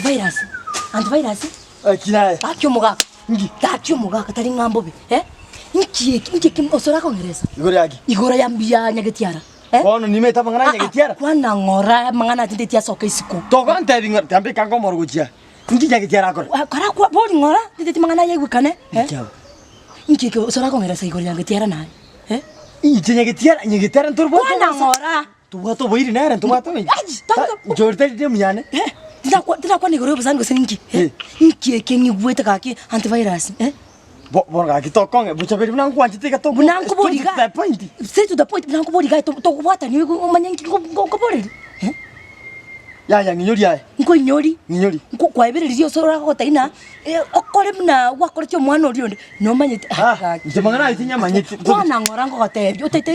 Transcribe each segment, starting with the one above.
Antivirus, antivirus. Eki naye. Gaki omogaka. Nki? Gaki omogaka tari ng'a mbobe, eh? Nki eki, nki eki osore akong'eresa? Igoro yaki? Igoro ya ya nyagetiara, eh? Bono nimete amang'ana a nyagetiara? Kwana ng'ora amang'ana atindeti asoke isiko. Togontebi ng'a tiambeka ngomoro gochia. Nki nyagetiara akore? Kora kwa bori ng'ora tindeti mang'ana aya aigwekane, eh? Nki aba? Nki eke osore akong'eresa igoro ya nyagetiara naye, eh? Inche nyagetiara, nyagetiara ntorobwate Kwana obosa. ng'ora. Tobwate oboiri nere, ntobwate oboiri. Achi, tata- Inche ori tari demu yane. Eh, tinakwa- tinakwana igoro y'obosani gose ninki? Eh, Eh. Nki eke ng'igwete gaki antivirus, eh? Bo- Bono gaki tokong'e bochaberi buna nkwanchete iga toko- Buna nkobori straight to iga. the point. Straight to the point, buna nkobori iga to- tokobwatania oigwe omanye nki nko- nko- nkoboreri, eh? Yaya ng'inyori aye, Nkoinyori, ng'inyori. nko- kwaebereririe ase oragotebia ng'a okore buna gwakoretie omwana oria onde, nomanyete Ah, gaki. inche mang'ana ayio tinyamanyeti. Kwana ng'ora nkogotebia, otaete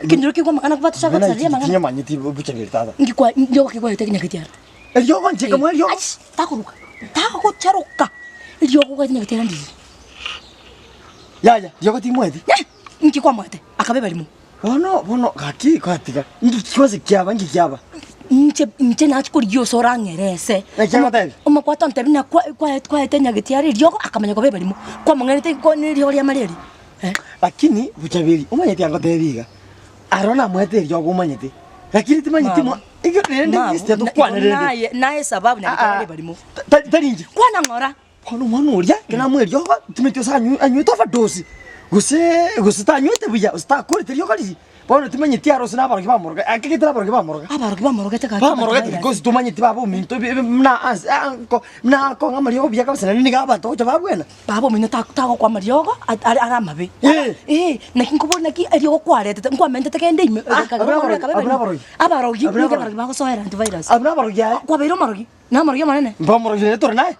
ekenyoro kegwe amang'ana batochake Mang'ana ayio gosaria amang'ana. tinyamanyeti bochaberi tata. Nki kwa ndiogo ki kwaete ekenyoro kiarete? Eriogo nchika mwa eriogo. Achi, takoruka, tagocharoka, eriogo kwaete ekenyoro kiarete ndiri. Yaya, riogo timweti. Eh, nki kwamoete? Akaba ebarimo. Bono, bono gaki kwatiga. Nki gose kiaba, nki kiaba? Inche, inche nachia korigia ase orang'ere ese. Naki agotebia? Omokwata ontebia ng'a kwa- kwae- kwaete nyageti are eriogo, akamanya koba ebarimo. Kwamong'erete ko na eriogo ria malaria, eh. Lakini bochaberi, omanyete angotebia iga, aro namoete eriogo omanyete, lakini timanyeti Mabo. mwa igo rende Mabo, gese na- tokwane igo rende. naye, naye esababu nyageti Ah, ah. are ebarimo. Tari tari inche. Kwana ng'ora. Bono omwana oria, ekero namoa eriogo, timanyeti gose anywe anywete overdose, gose gose tanywete buya, gose takorete riogo riria, bono timanyeti aro gose na abarogi bamoroga, ake gete abarogi bamoroga. Abarogi bamorogete gaki Bamorogete because tomanyeti baba ominto ebi ebi buna ase anko buna akong'a amariogo buya kabisa naende nigo abanto gocha babwena. Baba omino ta- tagokwa amariogo at- are are amabe. Eh. Eh, naki nkobori naki eriogo kwaretete, nkwamentete kende ime, Ah, ekagera abwo omwana abarogi, akabe abwo barimo. abarogi. Abarogi, Abwo nigo abarogi. abarogi bagosoera antivirus. Abwo nabarogi aye. Kwabeire omorogi, namorogi omonene. Mbamorogi rende tore naye.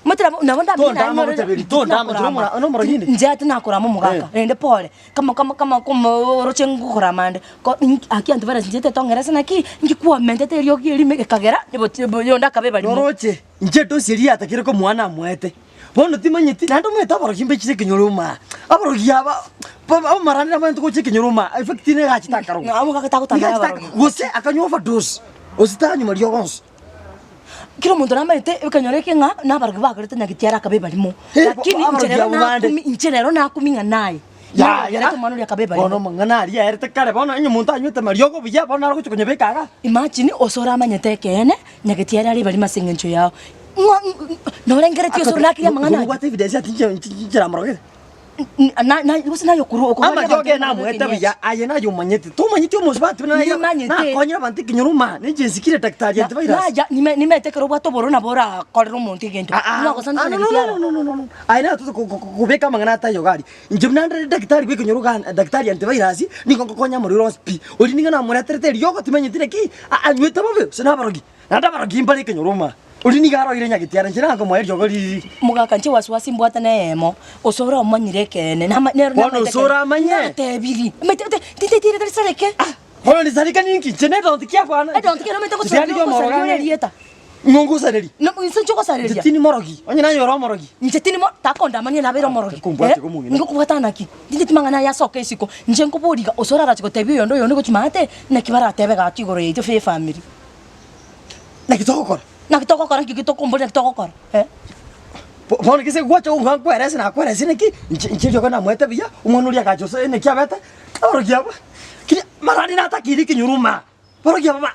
Omanyete nabo nabo ndamanye naye Tondama nore bochaberi, tondama, tinakorama. nomora- nomorogi inde. Inche tinakorama omogaka, Eh. rende pore, kama kama kama koma oroche ngokorama ande, ko inki aki antivirus inche tetong'era ase naki, inki kwamentete eriogi erimo ekagera eboti oyonde akaba ebarimo. Noroche, inche edosi eria yatakire komoa namoete, bono timanyeti, naende omanyete abarogi mbechire ekenyoro ime aa, abarogi aba ba- abamarani nabanyete gocha ekenyoro ime aa, effect nigo egachete akarogo. Ng'a omogaka tagotanga Nigo agachete abarogi. aka- gose akanywa overdose, gose tanywa mariogo onsi. Kera omonto namanyete ekonyora eke ng'a nabarogi bakorete nyagetiara akaba ebarimo. Eh, Lakini inche abarogi rero abwo bande. nakumi inche rero nakumi ng'a naye. Yaya, Narogerete omwana oria akaba bono ebarimo. amang'ana aria aerete kare bono onye omonto anywete mariogo buya bono naro gochia konyabeka igaa. Imagine ase oramanyete ekeene nyagetiara are ebarimo ase eng'encho yao. Ng'a norengeretie ase orakire amang'ana ayio. Nobwate evidence ati inche inche namorogete? Na- na- gose naye okorwa okorwaria Amariogo abanto eye namoete ekienyeji. buya, aye naye omanyete. Tomanyeti omosubati buna naye Nimanyete. nakonyire abanto ekenyoro ma, ninche nsikire daktari Na- antivirus. naja nime- nimete ekero obwate obororo nabo orakorere omonto egento. Ah, ah, Buna gosana ah, no, no, nyagetiara. no, no, no, no, no. Aye naye tote ko- ko- ko- kobeka amang'ana ataiyo iga aria. Inche buna ndire daktari bwa ekenyoro iga daktari antivirus, nigo ngokonya amarwaire onsi pi. Oria nigo namoreterete eriogo timanyeti naki, a- anywete bobe, gose nabarogi. Naende abarogi mbare ekenyoro ime aa. Oria nigo aroire nyagetiara, inche nakomoa eriogo ririri. Mogaka inche wasiwasi mbwate neyemo, ose oramanyire ekeene, nama- nero Bono namaete ose oramanye? Natebiri, omanyete ote tinteti erieta risareke. Bono risareka ninki? Inche nedonti ki abana? Edonti ki nomanyete gosaria Tiari omorogi ogosaria ore ang'e. erieta. Ng'o ngosareria? No inse inche ogosareria. Inche tindi morogi, onye naye ore omorogi. Inche tindi mo takondamania nabeire omorogi. Takombwate komong'ina. Ngokobwata naki? Tinteti mang'ana aya asoke isiko, inche nkobori iga, ose orarache gotebia oyonde oyonde gochia maate, naki baratebe gaki igoro yaito fe efamiri. Naki togokora? Naki togokora nki tokomboria naki togokora eh? Bo- Bono gese gwacha gokwana nkwerese nakwerese naki, inche inche rioka namoete buya, omwana oria agacha ase naki abete, abarogi aba, kiri marani natakire ekenyoro ime aa, abarogi aba ba.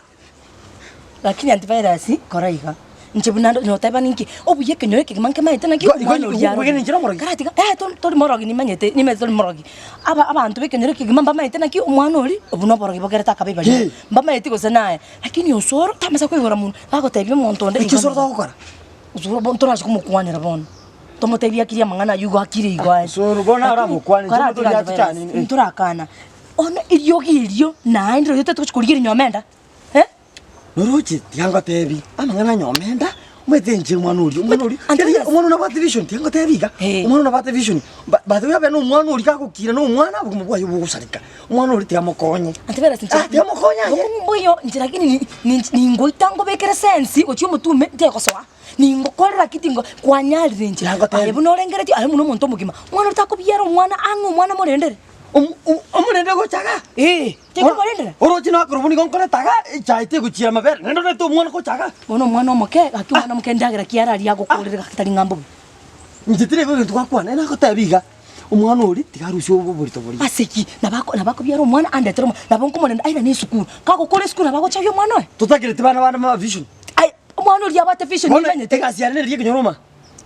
Lakini antivirus kora iga, inche buna ndo noteba ninki, obuya ekenyoro ekegima nkemaete naki Igo- igo- omwana oria igo- arogire. inche nomorogi? Karatiga eh to- tori morogi nimanyete nimanyete tori morogi. Aba abanto b'ekenyoro ekegima mbamaete naki omwana oria, obwo noborogi bogerete akaba ebarimo, Ki? mbamaeti gose naye. Lakini osoro tamasa koigora monwe, bagotebia omonto onde Eki osoro togokora? Osoro bono torache komokwanera bono, tomotebie akire amang'ana aywo igo akire igo aye. Osoro bono Lakini aramokwane, inche karatiga motoria antivirus, atochani, eh. ntorakana, bono eriogi erio naende rirorio togochi korigereria nyomenda enda, eh. Noroche tiga ngotebi, amang'ana a nyomenda, omanyete inche omwana oria, omwana oria, Antivirus. keri omwana nabwate vision tiga ngotebi iga, Eh. omwana nabwate vision, ba by the way abe na omwana oria gagokina na omwana obogima bwaye bogosareka, omwana oria tiga mokonye. Antivirus inche Ah, tiga mokonye aye. Bokong'u mboiyo inche lakini ni- ni- ningoita ngobekere sensi gochia omotume ntegosoa, ningokorera ki tingo kwanyarire inche. Tiga ngotebi. Aye buna orengeretie aye buna omonto omogima, omwana oria takobiara omwana ang'e omwana morendere. Omorende gocha igaa? Ee, tinkomorendera. Oroche nakorobwo nigo nkoreta igaa, echae tegochiera amabere, naende orete omwana gocha igaa. Bono omwana omoke, gaki omwana omoke endagera ki ararie agokorere gaki tari ng'a mbobe. Inche tiri egento gwakwana, nagotebia iga, omwana oria tiga arusie oborito boria. Ase ki? Nabo nabo akobiara omwana andetere omwana, nabo nkomorenda airane esukuru. Kagokora esukuru nabo agochagia omwana oye. Totakereti bana bande ma vision. Aye, omwana oria abwate vision Bono nimanyete. egasi yane neriria ekenyoro oma.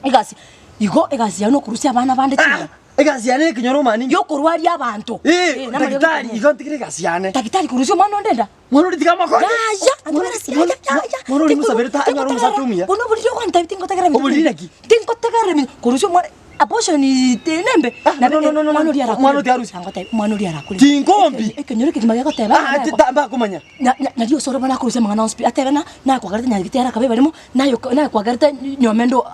Egasi, igo egasi yao nokorusia abana bande chinguru. Egasi yane nekenyoro oma ninki? Yokorwaria abanto. Eh, daktari, igo ntigire egasi yane. Daktari korusia omwana onde enda? Mwana oria tiga amokonye. Yaya, antivirus, yaya, yaya. Mwana oria mosabere ta anyore omosacha omuya. Bono oboriri ogontebia tingotegerera minto. Oboriri naki? Tingotegerera minto. Korusia omwana, abortion tenembe. Ah, no, no, no, no, Mwana oria arakure. Mwana oria arusia. Angotebia, omwana oria arakure. Tinkombi. Ekenyoro ekegima gegoteba. Ah, tita mbakomanya. Na, na, nario osore bono akorusia amang'ana onsi pi, atebe ng'a nakwagerete nyagete ere akabe barimo, naye oko nakwagerete nyomendo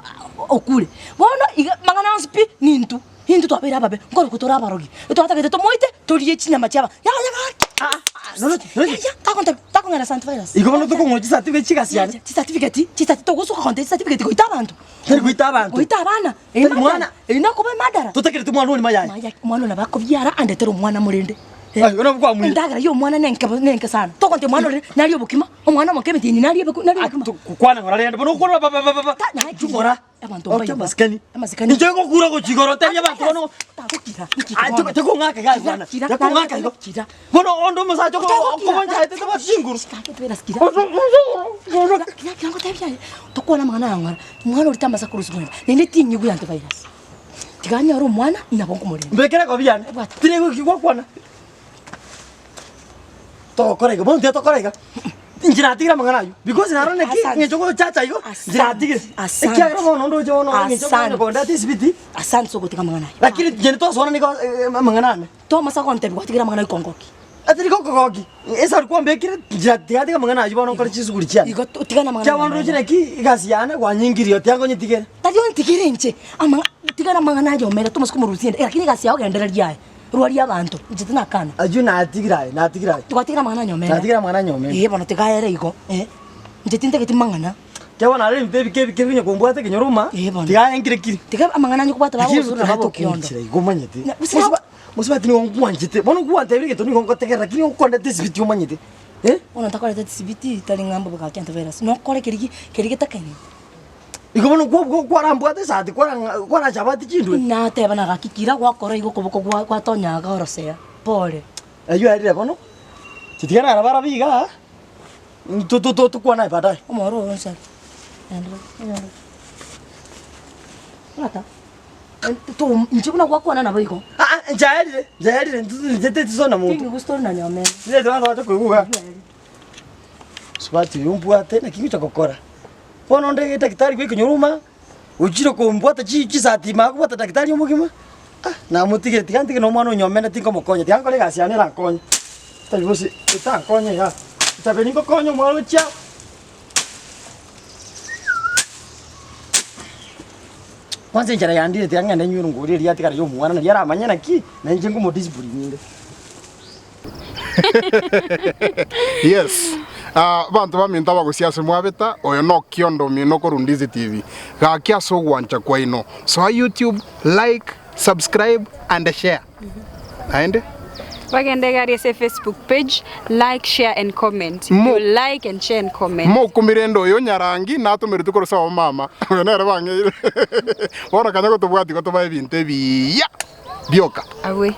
okure. Bono iga mang'ana onsi pi, nintwe, intwe twabeire ababe, nkorokwa tore abarogi, etwatagete tomoite, torie chinyama chia aba yaya gaki! Ah, noroche, noroche. Yaya, tagontebia, takong'era ase antivirus. Igo bono tokong'ora chicertificate chigasi yane. Chicertificate, chicerti togosuka gontebia chicertificate goita abanto. Tari goita abanto. Goita abana. Tari mwana. Eri nokoba emadara. Totakereti omwana one mayai. Maya, omwana one nabo akobiara andetere omwana morende. Eh, Ai, bono kwamuire. Endagera ya omwana nenke bo- nenke sana. Togonti omwana ore narie obokima, omwana omoke emetienyi narie ebeku narie obokima. Kwana ng'ora rende bono okwana ba ba ba ba ba. Ta- naye Chung'ora. Abanto Oke mbayo. amasikani. Amasikani. Inche ngokura gochia igoro tebia abanto bono. Tagokira. Nki Ah, bono? tekong'aka iga bwana. Kira, Tekong'aka igo. Kira. Bono onde omosacha okobonchaete tobwati chinguru. Kake twera sikira. Kira kira ngotebia aye. Tokwana amang'ana aya ng'ora. Omwana oria tamasa korwa ase naende tinyigwe antivirus. Tiga anyore omwana nabo nkomorenda. Mbekere ekobi yane. Bwata. Tiri goki gwakwana. Togokora iga, bono tiga tokora iga. Inche natigire amang'ana aywo. Because naro naki Asante. ng'encho gochacha igo, Asante. inche natigire. Asante. Ekiagera bono ndoche bono ng'encho Asante. kondeta esibiti, Asante ase ogotiga amang'ana aye. lakini inche nitosoana nigo amang'ana ane. Tomasa gontebia gwatigira amang'ana aikongoki. Atari gokogoki, esauri kwambekire, inche tiga tiga amang'ana aywo bono nkore chisuguri chiane. Igo tigana amang'ana Ekiagera bono ndoche naki egasi yane kwanyingirie otiga ngonyetigere. Tari ontigere inche, amang'a tigana amang'ana aye omere tomasa komorusia ende, lakini egasi yao gendereria aye, rwaria abanto, inche tinakana. Aywo natigire aye, natigire aye. Twatigire amang'ana aya omere. Natigire amang'ana aya omere. Ee bono tiga aere igo, eh, inche tintageti mang'ana. Ekiagera bono naro ebinto ebike ebike binya kombwata ekenyoro uma, Ee bono. tiga aye nkire kiri. Tiga amang'ana anye kobwata Lakini bagosurera totagete babokiondo. okoinchera igo omanyete. Na- gose Mosiba mosubati nigo nkwanchete, bono gwantebirie egento nigo ngotegerera lakini okondete esibiti omanyete, eh. Bono ntakorete esibiti tari ng'a mbobe gaki antivirus, nokore keria ki keria getakeni. Igo bono kwa kwa kwarambwate esati kwara kwarachabati chindwe. Nateba na gaki kira gwakora igo okoboko gwa gwatonya iga orosea, pore. Aywo yarire bono, chitiga naraba raba igaa, to to to tokwane baadaye. Omoro oyo onsi ake, enderera, enderera. Bwata, to inche buna gwakwana nabo igo. Aa inche ayarire, inche ayarire inche titisona monto. Tingi gustori na nyomene. Inche abanto bache koigwa igaa. Mosubati oyo mbwate naki ngocha gokora. Bono onde daktari bwa ekenyoro uma, ochire kombwata chi chisati ime akobwata daktari omogima, ah namotigire tiga ntige na omwana onyomene tinkomokonya, tiga nkore egasi yane erankonye, tari gose etankonye igaa, taberi ngokonya omwana gochia. Kwanza enchera yandire tiga ng'ende nywe erongori eria yatigara ya omwana naria aramanye naki, na inche nkomodiscipline inde. Yes. Ah, banto baminto abagosia ase mwabeta, oyo nokiondo omino okorunda Easy TV. Gaki ase ogwancha kwaino. Soa YouTube, like, subscribe and share. Naende? Bagende egari ase Facebook page, like, share and comment. Mo- You like and share and comment. Mokumire ende oyo Nyarangi natomeretwe korwa sobo mama. Oyo nere bang'eire. Bono kanya gotobwati gotobae ebinto ebiya bioka. Abwe.